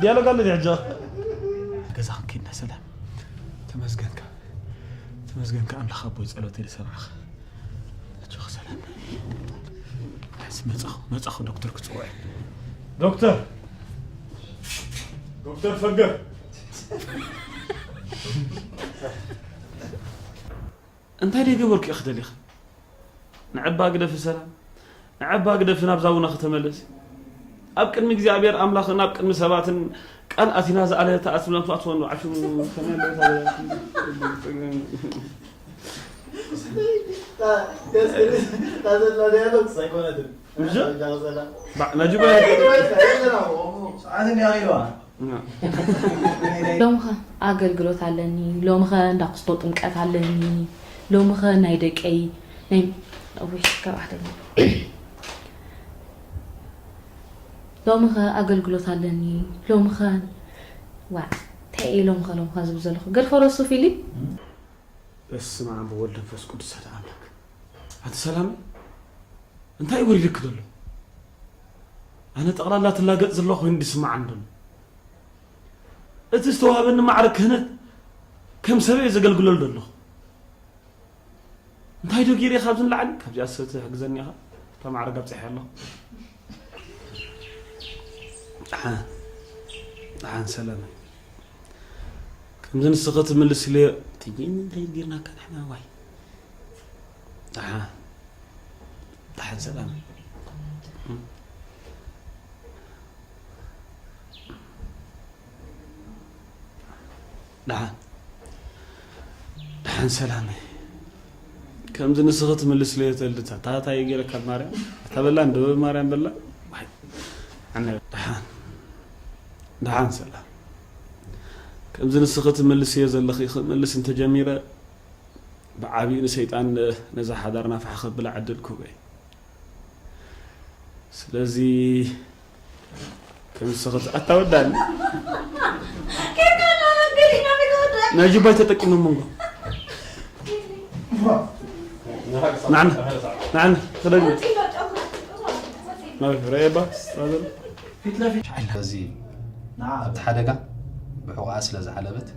ዲያሎግ ኣሎ ድሕጂ። ገዛ ክንከይድ ሰላም። ተመስገንካ፣ ተመስገንካ ኣምላኽ ኣቦይ፣ ጸሎተይ ዝሰማዕኻ። ኣጆኻ ሰላም። ሕዚ መጻኹ፣ መጻኹ ዶክተር ክጽውዕ። ዶክተር፣ ዶክተር ፈገር። እንታይ ደይ ገበርኩ ኢኺ ደሊኺ? ንዕባ ግደፊ ሰላም፣ ንዕባ ግደፊ ናብዛ ውነ ከተመለሲ። ኣብ ቅድሚ እግዚኣብሔር ኣምላኽን ኣብ ቅድሚ ሰባትን ቃል ኣቲና ዝኣለ ተኣትብሎም ተኣትወን ዓፊሙ ከመይ ኣሎ ተበላሽዩ። እዛ ዘላ ዲያሎግ ኣይኮነትን። እሺ? እዛ ዘላ። ባ-፣ ናጁባ። ሰዓት እንዲያ ኢልዋ። ሎምኸ ኣገልግሎት ኣለኒ፣ ሎምኸ እንዳ ክስቶ ጥምቀት ኣለኒ፣ ሎምኸ ናይ ደቀይ ናይ፣ ውይ፣ ካብ ኣሕተኛ። ሎምኸ ኣገልግሎት ኣለኒ፣ ሎምኸ፣ ዋ፣ እንታይ እየ ሎምኸ፣ ሎምኸ ዝብል ዘለኹ? ገድፎ ረሱ ፊሊም? በስመ ኣብ ወወልድ መንፈስ ቅዱስ ሓደ ኣምላክ። ኣቲ ሰላም፣ እንታይ ወሪድክ ዘሎ? ኣነ ጠቕላላ ትላገጽ ዘለኹ ኮይኑ ዝስምዓኒ ዘሎ። እቲ ዝተዋህበኒ ማዕረ ክህነት ከም ሰብ እየ ዘገልግለሉ ዘለኹ። እንታይ ዶ ገይረ ካብዚ ንላዕሊ? ካብዚኣ ሰብ ትሕግዘኒ ኢኻ። እታ ማዕረግ ኣብጺሐ ኣለኹ። ደሓን፣ ደሓን ሰላም። ከምዚ ንስኺ ትምልስለዮ፣ ትይ እንታይ ጌርናካ ንሕና ዋይ። ደሓን፣ ደሓን ሰላም። ደሓን፣ ደሓን ሰላም። ከምዚ ንስኺ ትምልስለዮ ተልድታ፣ ታታ ይገረካ ማርያም፣ ተበላ እንዶ ማርያም በላ። ዋይ፣ ኣነ ደሓን፣ ደሓን ሰላም። ከምዚ ንስኺ ትምልስዮ ዘለኺ ክምልስ እንተጀሚረ፣ ብዓቢኡ ንሰይጣን ነዛ ሓዳርና ፋሕ ከብላ ዕድል ክህቦ እየ። ስለዚ ከም ንስኺ ት-፣ ኣታ ወዳኒ። ናይ ጁባይ ተጠቂሙ መንጎ። ንዓና፣ ንዓና፣ ክደግሞ። ናይ ረኤባ፣ ፊት ለፊት። እዚ ኣብቲ ሓደጋ ብሕቑኣ ስለ ዝዓለበት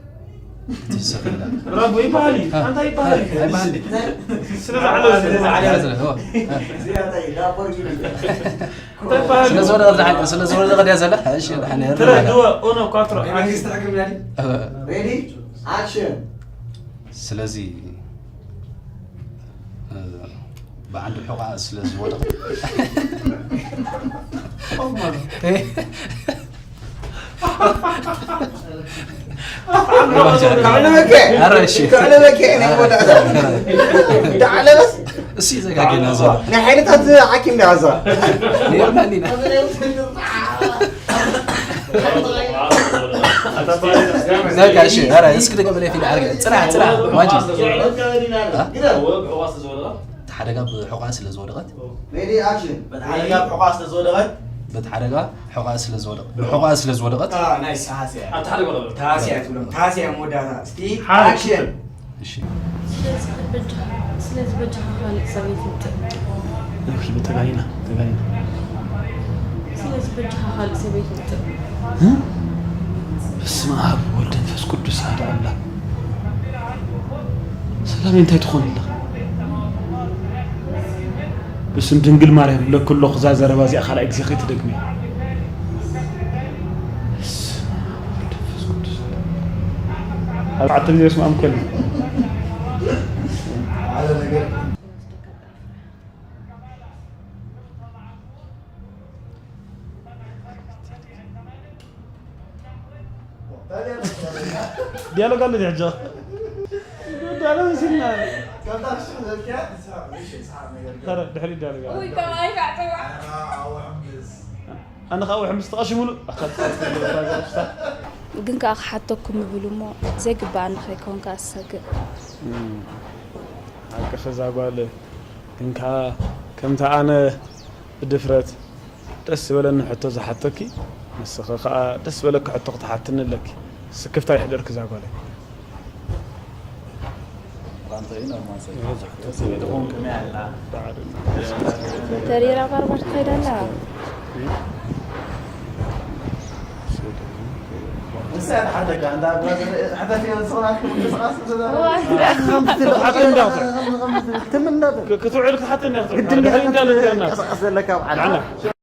እቲ ዝሰኽላ። ብራቮ ይበሃል እዩ። እ፣ ኣንታ ይበሃል እዩ። ኣይበሃል እዩ። ስለ ዝዓለበት። ስለ ዝዓለበት፣ ኦ፣ እ። እንታይ ይበሃል ስለ እዩ? ዝወደቐት ዝሓቀ፣ ስለ ዝወደቐት እያ ዘላ። እሺ፣ ደሓን እያ። ትረ፣ ድወ፣ ኡኖ፣ ኳትሮ። ናይ መንግስቲ ሕክምና ድዩ? እ። ሬዲ፣ ኣክሽን። ስለዚ፣ እ፣ ብዓንዲ ሕቖኣ ስለ ዝወደቐት። ከዕልበኪ። ኧረ እሺ። ከዕልበኪ፣ እኔ ወዳታ። ዳዕለበስ። እሺ፣ ዘጋጌና ዞ። ናይ ሓይልታት ሓኪም ዳዛ። ነይርና እንዲና። ነጋ፣ እሺ፣ ኧረ እስኪ ደገ በለ ፊልም ዓርገ። ጽናሕ፣ ጽናሕ፣ ዋጂ። እ? እቲ ሓደጋ ብሕቋ ስለ ዝወደቐት። ሬዲ፣ ኣክሽን። በቲ ሓደጋ ብሕቋ ስለ ዝወደቐት። በቲ ሓደጋ ሕቋ ስለ ዝወደቐት። ብሕቋ ስለ ዝወደቐት። አ፣ ናይስ፣ ሃስያ። ኣብቲ ሓደ ጎሎ። ታስያ ትብሎም፣ ታስያ መወዳእታ። እስቲ፣ ሓደ ኣክሽን። እሺ። ስለዚ በጃኻ፣ ስለዚ በጃኻ ካልእ ሰበይቲ ምጥእ። ኦኬ፣ ተጋይና፣ ተጋይና። ስለዚ በጃኻ ካልእ ሰበይቲ ምጥእ። እ? በስመ ኣብ ወወልድ ወመንፈስ ቅዱስ ኣሐዱ ኣምላክ። ሰላም እንታይ ትኾን ኣለኻ? ብስም ድንግል ማርያም እብለኪ ኣለኹ፣ እዛ ዘረባ እዚኣ ካልኣይ ግዜ ከይትደግምያ። በስመ ኣብ ወወልድ ወመንፈስ ቅዱስ። ኣርባዕተ ግዜ ስማም ከሉ። ዲያሎግ ኣሎ ድዩ ሕጂ? ዲያሎግ ሲና። ኸረ ድሕሪ ዲያሎግ ኣሎ። ውይ፣ ከማይ ካዕተዋ። ኣነ ኻብ ሕምስ ተቐሽሙሉ። ግን ከኣ ክሓተኩም ይብል እሞ ዘይግብኣኒ ከይከውን ከኣ ዝሰግእ። እም፣ ሓቅኺ እዛ ጓል ግን ከኣ ከምቲ ኣነ ብድፍረት ደስ ዝበለኒ ሕቶ ዝሓተኪ፣ ንስኺ ከኣ ደስ ዝበለኪ ሕቶ ክትሓትኒ ኣለኪ። ስክፍታ ይሕደርኪ እዛ ጓለይ። ተሪራ ባርባር ትኸይድ ኣላ። ሓተካ እንዳ ብራዘር፣ ሓተካ ዝኾና ምንቅስቃስ ዘላ ዋይ። ክትሓተኒ እንዲያ ክትውዕል። ትም እንዳበል ክ- ክትውዕል ክትሓተኒ እንዲያ ክትውዕል። ግድን ድሕሪ እንዳ ልንገርና። ቀሳቀስ ዘለካ በዓል ንዓና።